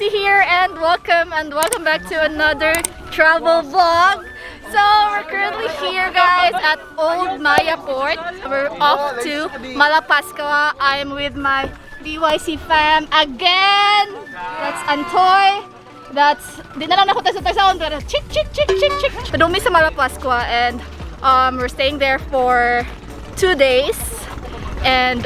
Daisy here and welcome back to another travel vlog. So we're currently here, guys, at Old Maya Port. We're off to Malapascua. I'm with my BYC fam again. That's Antoy. That's, di na lang ako sa sound, pero chick chick chick chick chick. Padung mi sa Malapascua and we're staying there for 2 days and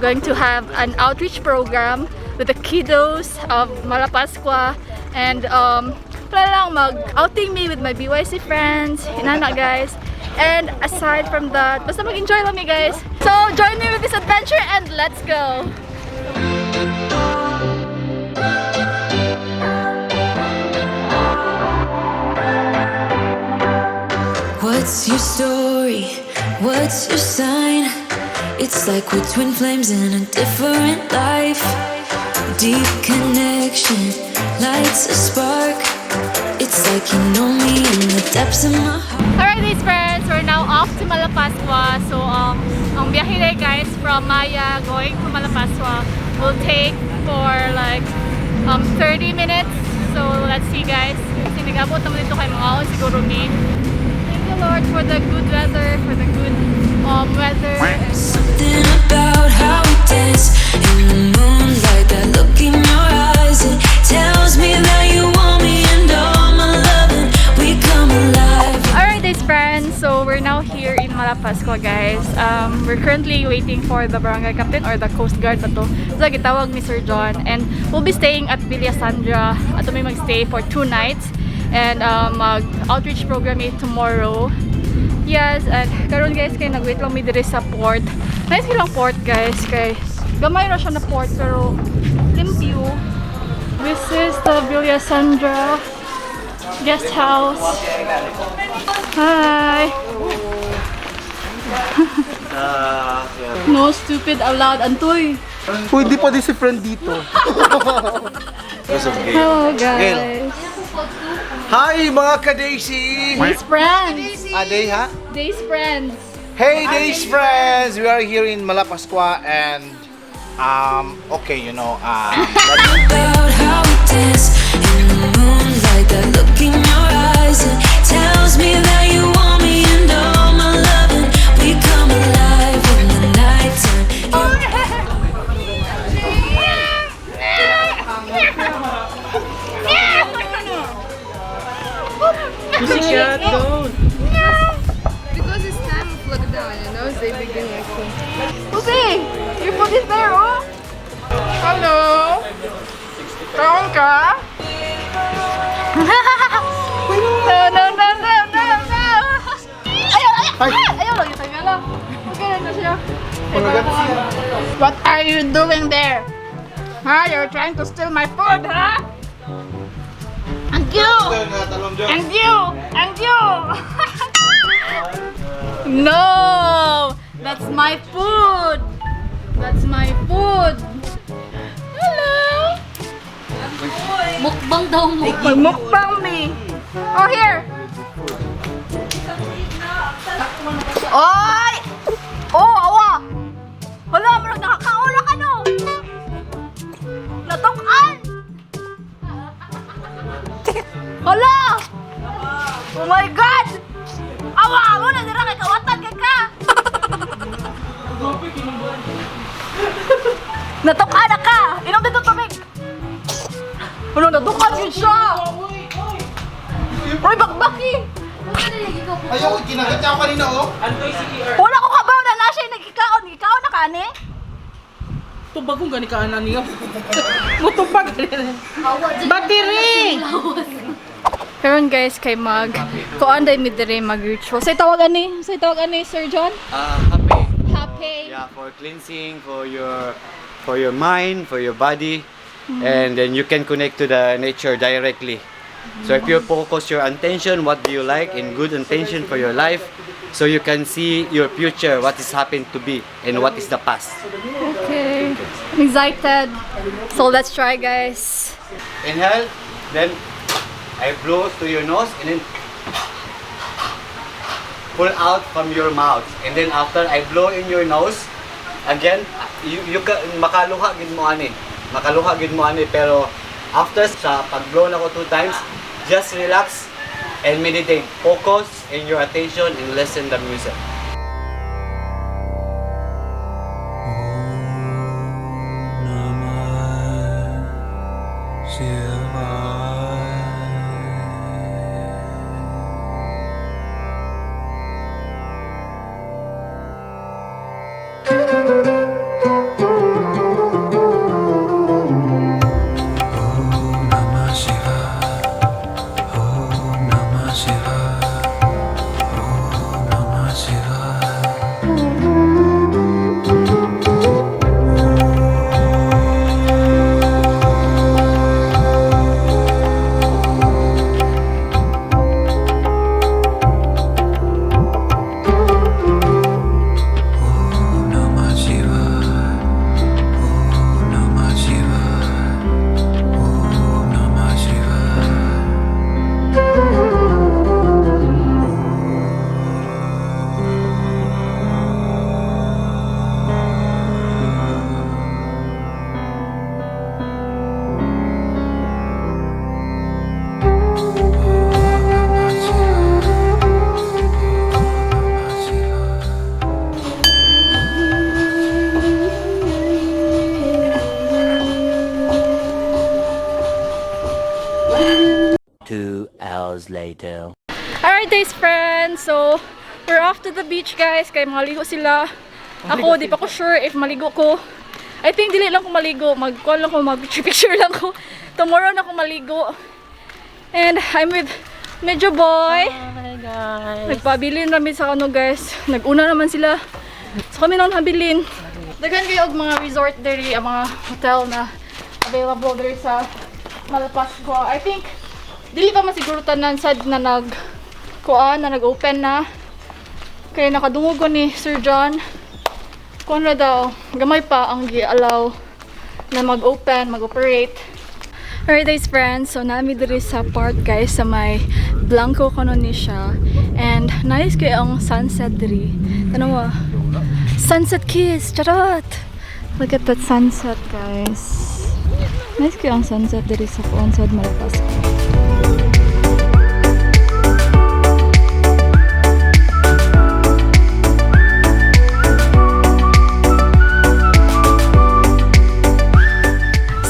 going to have an outreach program with the kiddos of Malapascua and wala lang, mag-outing me with my BYC friends, inana, guys. And aside from that, basta mag-enjoy lang mi, guys. So join me with this adventure and let's go! What's your story? What's your sign? It's like we're twin flames in a different life. Deep connection lights a spark. It's like you know me in the depths of my heart. Alright, these friends, we're now off to Malapascua. So, ang biyahe na, guys, from Maya going to Malapascua will take for like 30 minutes. So, let's see, guys. Kasi nag-abot naman dito kay mga siguro mi. Thank you, Lord, for the good weather, for the good weather. Something about how we dance in the moonlight. That look in your eyes, it tells me that you want me and all my loving. We come alive. Alright, these friends, so we're now here in Malapascua, guys. We're currently waiting for the barangay captain or the coast guard ba to? So, gitawag ni Sir John and we'll be staying at Villa Sandra. Ato may magstay for 2 nights and mag-outreach program eh tomorrow. Yes, and karon, guys, kay nag-wait lang mi diri sa port. Nice silang port, guys, kay gamay ra siya na port pero limpyo. This is the Villa Sandra guest house. Hi. No stupid allowed, Antoy. Uy, di pa din si friend dito. Hello, guys. Hi, mga ka-Daisy! Days friends. Aday ha? Days friends. Hey, Days friends! We are here in Malapascua and okay, About how we dance in the moonlight. That look in your eyes, it tells me that you want me and all my loving. We come alive in the nighttime. Pussycat, don't! Because it's time of lockdown, they begin like to. Pussy, your food is there, oh. Hello. Kaon ka? No, no, no, no, no, no. Ayaw, ayaw, ayaw lang, yung lang. Okay na siya. What are you doing there? Huh? You're trying to steal my food, huh? And you! And you! And you! No! That's my food! That's my food! Hello! Mukbang daw mo. Magmukbang me! Oh, here! Oy! Oh, awa! Hala, marag nakakaula ka, no? Natukan! Hala! Oh my God! Awa mo na dira kay kawatan kay ka. Natukan na ka! Inom dito tubig! Ano, natukan yun siya! Uy, bakbaki! Ayoko, kinagat niya ako kanina, oh. Wala ko kabaw na na siya nagkikaon. Gikaon na ka, ni? Tubag kung gani ka na niyo. Mutubag. Battery! Karon, guys, kay mag kuan day mi diri mag ritual. Say tawag ani, say tawag ani, Sir John? Happy. Happy. Yeah, for cleansing, for your mind, for your body, and then you can connect to the nature directly. So if you focus your attention, what do you like, in good intention for your life, so you can see your future, what is happened to be, and what is the past. Okay. I'm excited. So let's try, guys. Inhale, then I blow to your nose, and then pull out from your mouth. And then after I blow in your nose, again, you ka, makaluha gid mo ani. Makaluha gid mo ani, pero After sa pag-blow nako two times, just relax and meditate. Focus in your attention and listen the music. 2 hours later. Alright guys, friends. So, we're off to the beach, guys. Kay maligo sila. Ako, di pa ko sure if maligo ko. I think dili lang ko maligo. Mag-call lang ko, mag-picture lang ko. Tomorrow na ko maligo. And I'm with Medyo Boy. Hi guys. Nagpabilin namin sa ano, guys. Nag-una naman sila. So kami nang habilin. Daghan kayo og mga resort diri, ang mga hotel na available diri sa Malapascua. I think dili pa man siguro tanan sad na nag kuan na nag-open na. Kaya nakadungog ko ni Sir John. Kuan na daw, gamay pa ang gi-allow na mag-open, mag-operate. Alright guys, friends, so nami diri sa park, guys, sa may Blanco kuno ni siya. And nice kayo ang sunset diri. Tanawa. Sunset kiss! Charot! Look at that sunset, guys. Nice kayo ang sunset diri sa kuan sa Malapascua.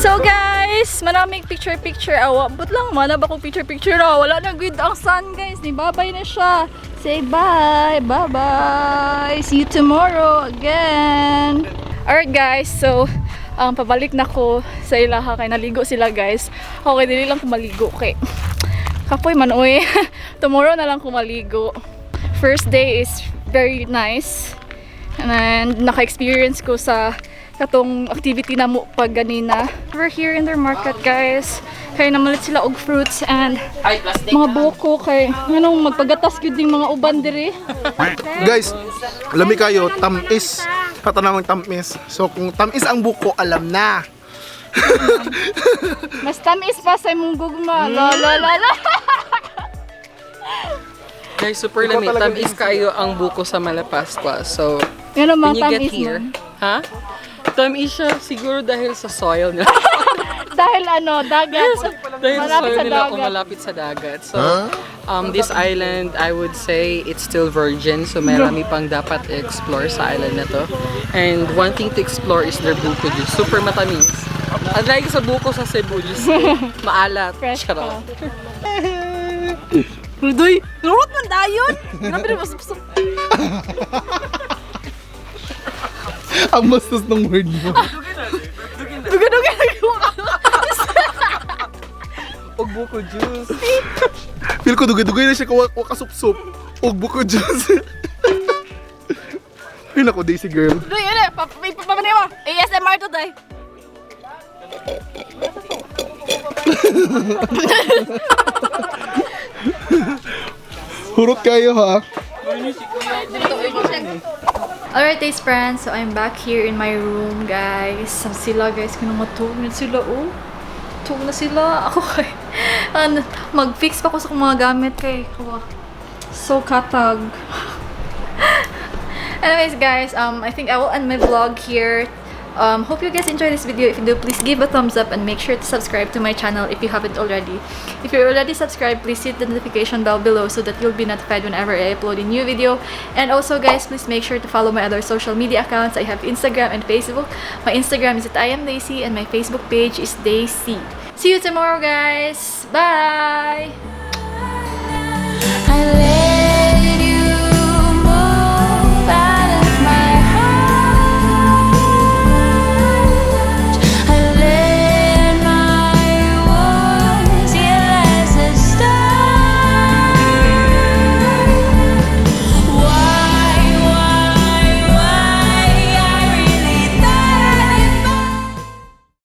So guys, maraming picture-picture. Awa, but lang mana ba kung picture-picture na? Wala na good ang sun, guys. Ni babay na siya. Say bye. Bye-bye. See you tomorrow again. Alright guys, so pabalik na ko sa ilaha kay naligo sila, guys. Okay, dili lang ko maligo kay kapoy man oy. Tomorrow na lang ko maligo. First day is very nice. And naka-experience ko sa katong activity na mo pag ganina. We're here in their market, guys. Kay namalit sila og fruits and Ay, plastic. mga buko kay nganong magpagatas gyud ning mga uban diri. Guys, lami kayo, tamis. Patanawang tamis. So kung tamis ang buko, alam na. Mas tamis pa sa imong gugma. La la la la. Guys, super Ikaw lami. talaga Tamis kayo ang buko sa Malapascua. So, Ngano when mga you get tamis here, man. ha? Tamis siya siguro dahil sa soil nila. Dahil ano, dagat. Dahil sa Malapit soil sa nila dagat. o malapit sa dagat. So, this island, I would say, it's still virgin. So, marami pang dapat explore sa island na to. And one thing to explore is their buko juice. Super matamis. Unlike sa buko sa Cebu, juice, maalat. Fresh Charot. pa. Rudoy, lurot man dayon. Grabe na masupsup. Ang bastos ng word mo. Duga-duga na. Og buko juice. Feel ko dugay-dugay na siya kung wakasupsup. Og buko juice. Ay nako, Daisy girl. Duy, yun eh. Papanay mo. ASMR to, day. Hurot kayo ha. Alright guys, friends, so I'm back here in my room, guys. Sila guys, kung matulog na sila, oh. Tulog na sila. Ako kay, ano, mag-fix pa ko sa akong mga gamit kay, kawa. So katag. Anyways, guys, I think I will end my vlog here. Hope you guys enjoy this video. If you do, please give a thumbs up and make sure to subscribe to my channel if you haven't already. If you're already subscribed, please hit the notification bell below so that you'll be notified whenever I upload a new video. And also, guys, please make sure to follow my other social media accounts. I have Instagram and Facebook. My Instagram is @IamDaisy and my Facebook page is Daisy. See you tomorrow, guys. Bye! I